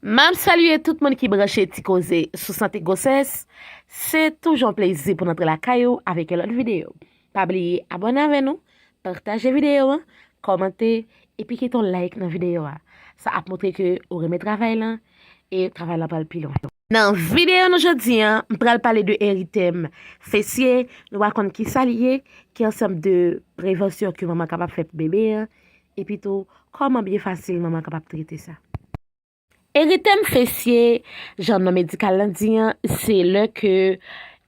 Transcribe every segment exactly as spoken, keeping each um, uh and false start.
M ap salye tout moun ki branche Ti Koze sou sante gwosès. Se toujou yon plezi pou n antre lakay ou avèk yon lòt videyo. Pa bliye abòne avè nou, pataje videyo an, kòmante, epi kite yon like nan videyo a. Sa ap montre ke ou renmen travay lan, e travay lan pral pi lwen. Nan videyo nou jodi a, m pral pale de eritèm fesye, nou pral konn kisa li ye, ki ansanm de prevansyon ke manman kapab fè pou bebe an, epi tou, kòman byen fasil manman kapab trete sa. Eritèm fesye, jan non medikal lan di an, se lè ke,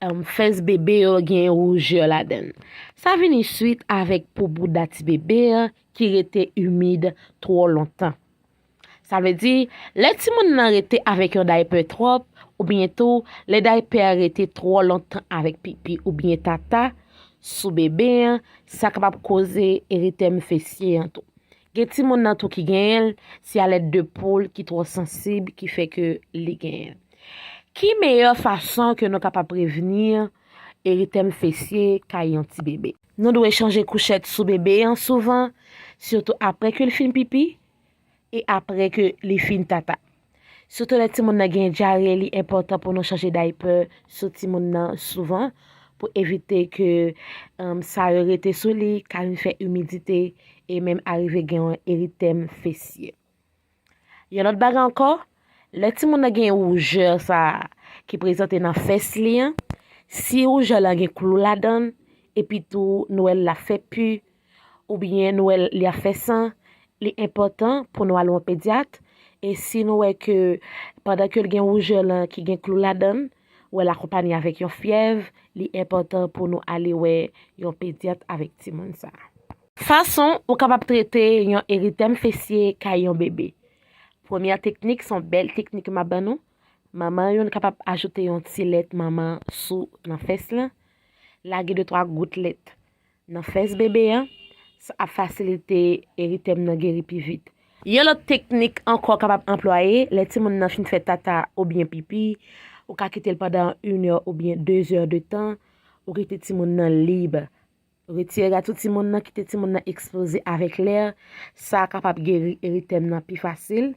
em, fès bebe yo gen woujè ladan l. Sa vini swit avèk po bouda ti bebe an ki rete imid twò lontan. Sa vle di, lè timoun nan rete avèk yon daypè twòp, oubyen tou, lè daypè a rete twò lontan avèk pipi oubyen tata sou bebe an, sa kapab koze eritèm fesye an tou. Gen timoun nan tou ki genyen l, se alèd de po l ki twò sansib ki fè ke li genyen l. Ki meyè fason ke nou kapab prevni eritèm fesye kay yon ti bebe? Nou dwe chanje kouchèt sou bebe an souvan, sitou apre ke l fin pipi e apre ke li fin tata. Sitou lè timoun nan gen dyare, li enpòtan pou nou chanje daypè sou timoun nan souvan pou evite ke, em, sa yo rete sou li ka vin fè imidite e menm arive gen yon eritèm fesye. Yon lòt bagay ankò, lè timoun nan gen woujè sa a ki prezante nan fès li an, si woujè lan gen klou ladan l, epi tou nou wè l ap fè pi, oubyen nou wè l ap fè san, li enpòtan pou nou al wè yon pedyat. E si nou wè ke pandan ke l gen woujè lan ki gen klou ladan l, ou wè l akonpanye avèk yon fyèv, li enpòtan pou nou ale wè yon pedyat avèk timoun sa a. Fason ou kapab trete yon eritèm fesye kay yon bebe. Premyè teknik, se yon bèl teknik m ap ban nou. Manman yo kapab ajoute yon ti lèt manman sou nan fès lan. Lage de twa gout lèt nan fès bebe an, sa ap fasilite eritèm nan geri pi vit. Yon lòt teknik ankò kapab anplwaye, lè timoun nan fin fè tata oubyen pipi, ou ka kite l pandan inè oubyen dezè de tan, ou kite timoun nan lib. Retire gato timoun nan, kite timoun nan ekspoze avèk lè, sa kapab geri eritèm nan pi fasil.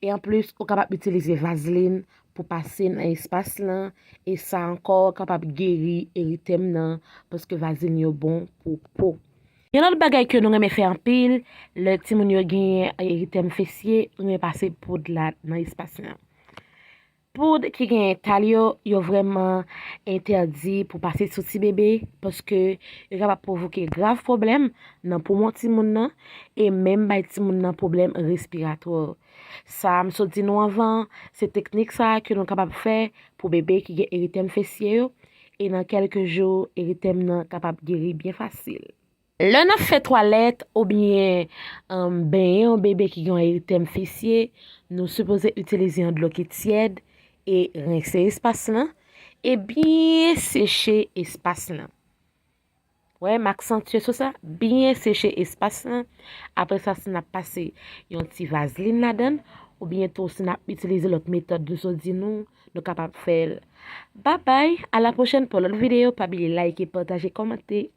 E anplis, ou kapab itilize vazlin pou pase nan espas lan, e sa ankò kapab geri eritèm nan, paske vazlin yo bon pou po. Yon lòt bagay ke nou renmen fè anpil, lè timoun yo genyen eritèm fesye, nou renmen pase poud la nan espas lan. Poud ki gen etal yo, yo vrèman entèdi pou pase sou ti bebe, paske yo kapab pwovoke grav pwoblèm nan poumon timoun nan, e menm bay timoun nan pwoblèm respiratwa. Sa m sot di nou anvan, se teknik sa a ke nou kapab fè pou bebe ki gen eritèm fesye yo, e nan kèlke jou, eritèm nan kapab geri byen fasil. Lè n ap fè twalèt oubyen, em, benyen yon bebe ki gen yon eritèm fesye, nou sipoze itilize yon dlo ki tyèd e rense espas lan e byen seche espas lan. Wè, m aksantye sou sa, byen seche espas lan. Apre sa, si n ap pase yon ti vazlin ladan l, oubyen tou si n ap itilize lòt metòd nou sot di nou, nou kapab fè l. Babay, a la pwochèn pou lòt videyo. Pa bliye like, pataje, kòmante,